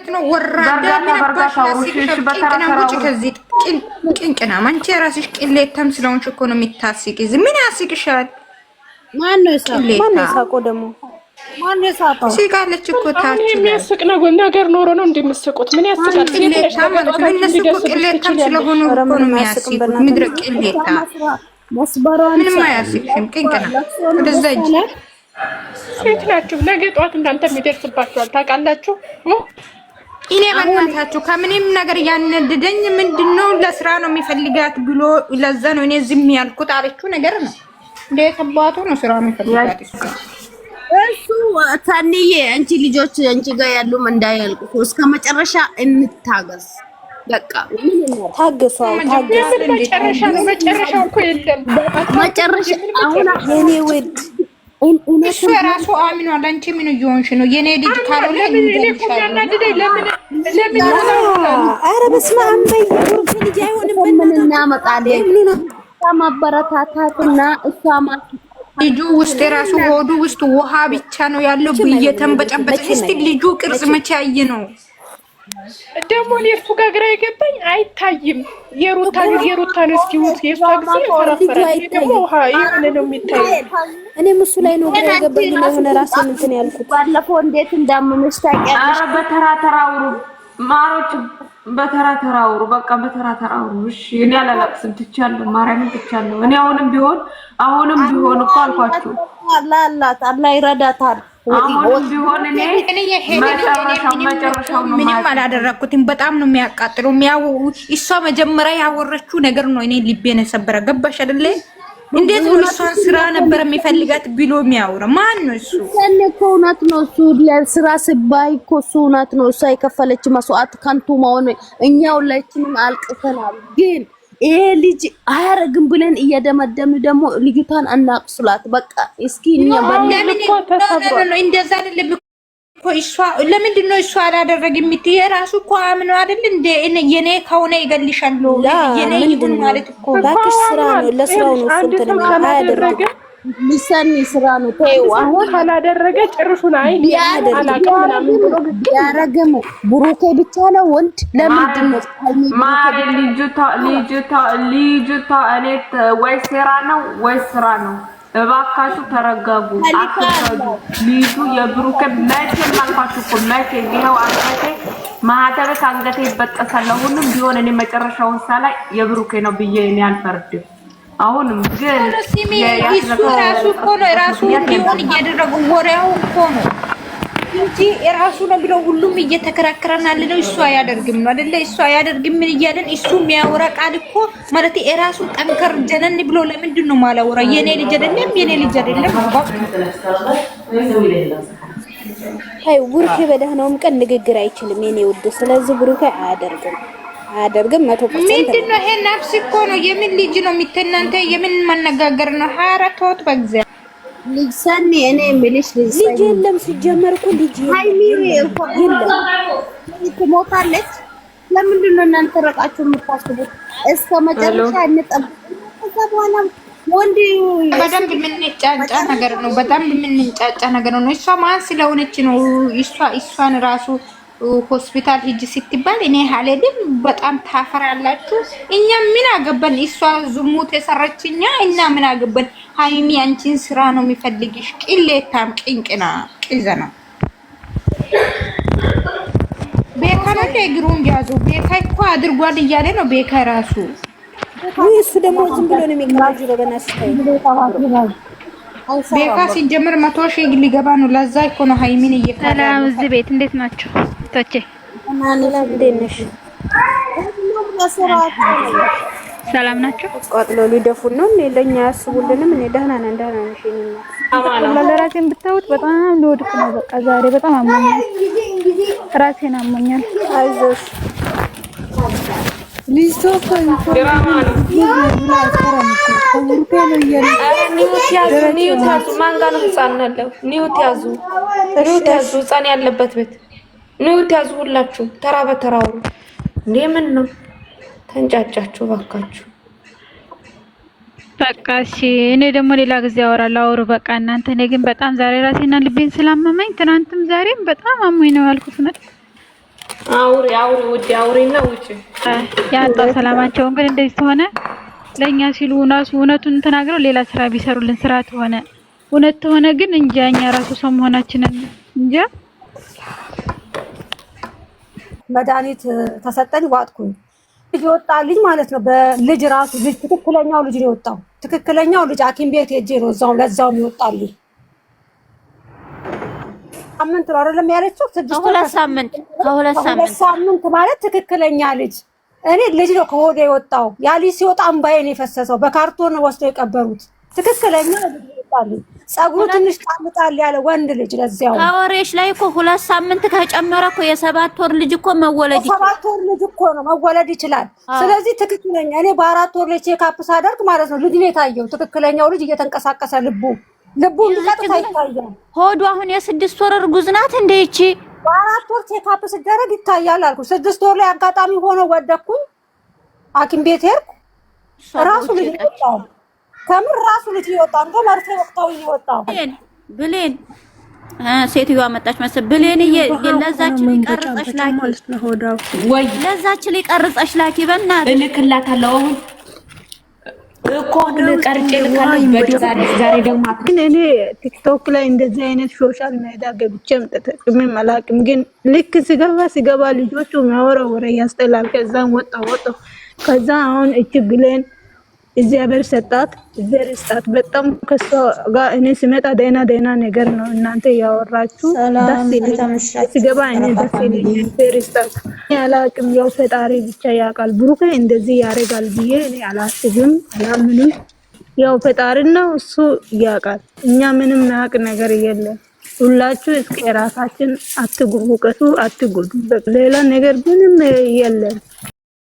ነው። ወራዳ ምን አባሽ ያስቅሻል? ቅንቅናም ውጭ ከዚህ ቅንቅናም። አንቺ የራስሽ ቅሌታም ስለሆንሽ እኮ ነው የምታስቂ። ምን ያስቅሻል? ማነው የሳቀው ደግሞ? ማነው የሳቀው? ስቃለች እኮ ታች የሚያስቅ ነገር ኖሮ ነው እንደምትስቁት። ምን ያስቃል? ቅሌታ ማለት ነው። እነሱ እኮ ቅሌታም ስለሆኑ እኮ ነው የሚያስቁት። ምድረ ቅሌታ ምንም አያስቅሽም። ቅንቅና ወደዛ እጅ ሴት ናችሁ። ነገ ጠዋት እናንተ የሚደርስባችኋል ታውቃላችሁ። እኔ በእናታችሁ ከምንም ነገር ያነደደኝ ምንድነው ለስራ ነው የሚፈልጋት ብሎ ለዛ ነው እኔ ዝም ያልኩት አለችው ነገር ነው። እንዴት አባቱ ነው ስራ የሚፈልጋት እሱ እሱ ታንዬ አንቺ ልጆች አንቺ ጋር ያሉም እንዳያልቁ እስከ መጨረሻ እንታገስ። በቃ ታገሱ። ታገሱ። መጨረሻ ነው። መጨረሻው እኮ የለም። መጨረሻ አሁን የኔ ውድ እሱ የራሱ አሚኗል። አንቺ ምን እየሆንሽ ነው? የኔ ልጅ ካልሆነ ለምን ኧረ በስመ አብ በይ። ብሩክ ልጅ አይሆንም። ምን እናመጣለን? ማበረታታትና እሷ ልጁ ውስጥ የራሱ ሆዱ ውስጥ ውሃ ብቻ ነው ያለው። እየተንበጨበጨ እስቲ ልጁ ቅርጽ መቼ ያየ ነው ደግሞ እኔ እሱ ጋር ግራ የገባኝ አይታይም። የሩታ ጊዜ የሩታ ነው እስኪ ውት የእሷ ጊዜ ይፈራፈራል። ደግሞ ውሃ የሆነ ነው የሚታየው። እኔም እሱ ላይ ነው ግራ የገባኝ የሆነ ራሴን እንትን ያልኩት። ባለፈው እንዴት እንዳመመሽ ታውቂያለሽ። ኧረ በተራ ተራ አውሩ ማሮች፣ በተራ ተራ አውሩ። በቃ በተራ ተራ አውሩ። እሺ እኔ አላለቅስም፣ ትቻለሁ። ማርያምን ትቻለሁ። እኔ አሁንም ቢሆን አሁንም ቢሆን እኮ አልኳችሁ አላህ አላት፣ አላህ ይረዳታል። አሁንም ቢሆን እኔ መጨረሻው ነው። ምንም አላደረኩትም። በጣም ነው የሚያቃጥለው። እሷ መጀመሪያ ያወረችው ነገር ነው እኔ ልቤን የሰበረ። ገባሽ አይደለ? እንዴት ነው እሷን ስራ ነበር የሚፈልጋት ብሎ የሚያወራ ማን ነው እሱ? እኔ እኮ እውነት ነው እሱ ለስራ ስባይ እኮ እሱ እውነት ነው። እሷ የከፈለች መስዋዕት ከንቱ መሆን እኛ ሁላችንም አልቅሰናል። ግን ይሄ ልጅ አያረግም ብለን እየደመደምን ደግሞ ልጅቷን አናቅስላት። በቃ እስኪ እኛ እንደዛ አይደለም እኮ እሷ ለምንድን ነው እሷ አላደረግም የምትይ? የራሱ እኮ አምኖ አይደል እንደ የኔ ከሆነ ይገልሻለሁ የኔ ይሁን ማለት እኮ እባክሽ ስራ ነው፣ ለስራው ነው እሱ እንትን የሚለው አያደርግም። ሊሰኒ ስራ ነው። ተይው አሁን ካላደረገ ጭርሹን አይ አላውቅም ምናምን ብሎ ቢያረግም ብሩኬ ብቻ ነው ወንድ። ለምንድን ነው ማሪ ልጅቷ ልጅቷ ልጅቷ እኔ ወይ ስራ ነው ወይ ስራ ነው። እባካችሁ ተረጋጉ፣ አትፍረዱ። ልጁ የብሩኬ መቼም አልኳችሁ እኮ መቼም ይኸው አንገቴ ማህተቤ ከአንገቴ ይበጠሳል። አሁንም ቢሆን እኔ መጨረሻውን ሳላይ የብሩኬ ነው ብዬ እኔ አልፈርድም። አሁንም ግን እሱ ራሱ እኮ ነው ራሱ እንዲሆን እያደረጉ ወሬው እኮ ነው እንጂ የራሱ ነው ብለው ሁሉም እየተከራከረናል ነው። እሱ አያደርግም ነው አይደለ? እሱ አያደርግም ምን እያለን እሱ የሚያወራ ቃል እኮ ማለት የራሱ ጠንከር ጀነን ብሎ ለምንድን ነው ማላወራ? የኔ ልጅ አይደለም የኔ ልጅ አይደለም። አይ ብሩኬ በደህናውም ቀን ንግግር አይችልም የኔ ውድ። ስለዚህ ብሩኬ አያደርግም አያደርግም። 100% ምንድን ነው ይሄ? ነፍስ እኮ ነው። የምን ልጅ ነው የምትናንተ? የምን መነጋገር ነው? ኧረ ተውት በእግዚአብሔር። ልጅ ሰኒ እኔ የምልሽ ልጅ ልጅ የለም ሲጀመር እኮ ልጅ የለም። ትሞታለች። ለምንድን ነው እናንተ ረቃችሁ የምታስቡት? እስከ መጨረሻ እንጠብቅ። ከዛ በኋላ ወንድ በደንብ የምንጫጫ ነገር ነው። በደንብ የምንጫጫ ነገር ነው። እሷ ማን ስለሆነች ነው? እሷ እሷን ራሱ ሆስፒታል ሂጂ ስትባል እኔ አልሄድም። በጣም ታፈራላችሁ። እኛ ምን አገባን? እሷ ዝሙት የሰራች እኛ እና ምን አገባን? ሀይሚ አንቺን ስራ ነው የሚፈልግሽ። ቅሌታም ቅንቅና ቅዘና ቤካ ነው እንደ እግሩን ያዙ። ቤካ እኮ አድርጓል እያለ ነው ቤካ ራሱ። ውይ እሱ ደግሞ ዝም ብሎ ነው የሚቀራጅ። በእናትሽ ተይ። ቤካ ሲጀምር 100,000 ሊገባ ነው። ለዛ እኮ ነው ሀይሚን እየካደ ሰላም እዚህ ቤት እንዴት ናቸው? ቶቼ እንዴት ነሽ? ሰላም ናቸው። ቋጥሎ ሊደፉን ነው እንዴ? ለኛ አያስቡልንም። እኔ ደህና ነን፣ ደህና ነሽ? እኔ ለራሴን ብታዩት በጣም ልወድቅ ነው። በቃ ዛሬ በጣም አሞኛል፣ ራሴን አሞኛል። አይዞሽ mute ያዙ። ማን ጋር ነው ህፃን ያለው? mute ያዙ፣ mute ያዙ። ህፃን ያለበት ቤት mute ያዙ። ሁላችሁ ተራ በተራ አውሩ። እንዴ ምን ነው ተንጫጫችሁ? ባካችሁ በቃ እሺ። እኔ ደግሞ ሌላ ጊዜ አወራለሁ። አውሩ በቃ እናንተ። እኔ ግን በጣም ዛሬ ራሴና ልቤን ስላመመኝ ትናንትም ዛሬም በጣም አሞኝ ነው ያልኩት። እውነት አውሪ አውሪ ውዴ አውሪና ውጪ። ያጣ ሰላማቸውን ግን እንደዚህ ተሆነ ለእኛ ሲሉ ራሱ እውነቱን ተናግረው ሌላ ስራ ቢሰሩልን ስራ ተሆነ እውነት ተሆነ ግን እንጃ እኛ ራሱ ሰው መሆናችንን እንጃ። መድኃኒት ተሰጠኝ ዋጥኩኝ። ልጅ ወጣልኝ ማለት ነው። በልጅ ራሱ ልጅ ትክክለኛው ልጅ ነው የወጣው። ትክክለኛው ልጅ ሐኪም ቤት ሄጄ ነው እዛው ለዛውም ይወጣልኝ። ሳምንት ነው አይደለም ያለችው? ስድስት ወር ከሁለት ሳምንት ከሁለት ከሁለት ሳምንት ሳምንት ማለት ትክክለኛ ልጅ እኔ ልጅ ነው ከሆደ የወጣው። ያ ልጅ ሲወጣ እምባዬ ነው የፈሰሰው። በካርቶን ወስደው የቀበሩት ትክክለኛ ልጅ ነው የወጣልኝ። ጸጉሩ ትንሽ ጣል ጣል ያለ ወንድ ልጅ ለዚያው ከወሬሽ ላይ እኮ 2 ሳምንት ከጨመረ እኮ የ7 ወር ልጅ እኮ መወለድ ይችላል። የ7 ወር ልጅ እኮ ነው መወለድ ይችላል። ስለዚህ ትክክለኛ እኔ በ4 ወር ላይ check up ሳደርግ ማለት ነው ልጅ ነው የታየው። ትክክለኛው ልጅ እየተንቀሳቀሰ ልቡ እንዲቀጥታ ይታያል። ሆዱ አሁን የ6 ወር እርጉዝ ናት እንደ ይቺ። በ4 ወር check up ስደረግ ይታያል አልኩ። 6 ወር ላይ አጋጣሚ ሆኖ ወደኩኝ፣ ሐኪም ቤት ሄድኩ። ራሱ ልጅ ነው የወጣው። ከምር ራሱ ልጅ ነው የወጣው። እንደው መርፌ ወቅታዊ ነው የወጣው። ብሌን ብሌን ሴትዮዋ መጣች መሰል። ብሌንዬ ለዛች ልጅ ቀርጸሽ ላኪ፣ ማለት ነው ሆዳው ወይ ለዛች ልጅ ቀርጸሽ ላኪ በእናትሽ። እልክላታለሁ አሁን እኮ ቀርጬ እልካለሁ። ዛሬ ደግሞ ግን እኔ ቲክቶክ ላይ እንደዚህ አይነት social media ገብቼም ተጠቅሜም አላውቅም። ግን ልክ ስገባ ልጆቹ የሚያወራው ወሬ ያስጠላል። ከዛም ወጣሁ ወጣሁ። ከዛ አሁን እች ብሌን እግዚአብሔር ሰጣት፣ እግዚአብሔር ይስጣት። በጣም ከሷ ጋር እኔ ስመጣ ደህና ደህና ነገር ነው እናንተ እያወራችሁ ደስ ይለኛል። ስገባ እኔ ደስ ይለኛል። እግዚአብሔር ይስጣት። እኔ አላውቅም፣ ያው ፈጣሪ ብቻ ያውቃል። ብሩኬ እንደዚህ ያደርጋል ብዬ እኔ አላስብም፣ አላምንም። ያው ፈጣሪ ነው እሱ ያውቃል። እኛ ምንም ናቅ ነገር የለም። ሁላችሁ እስከ የራሳችን አትጉ፣ እውቀቱ አትጉዱ። ሌላ ነገር ምንም የለም።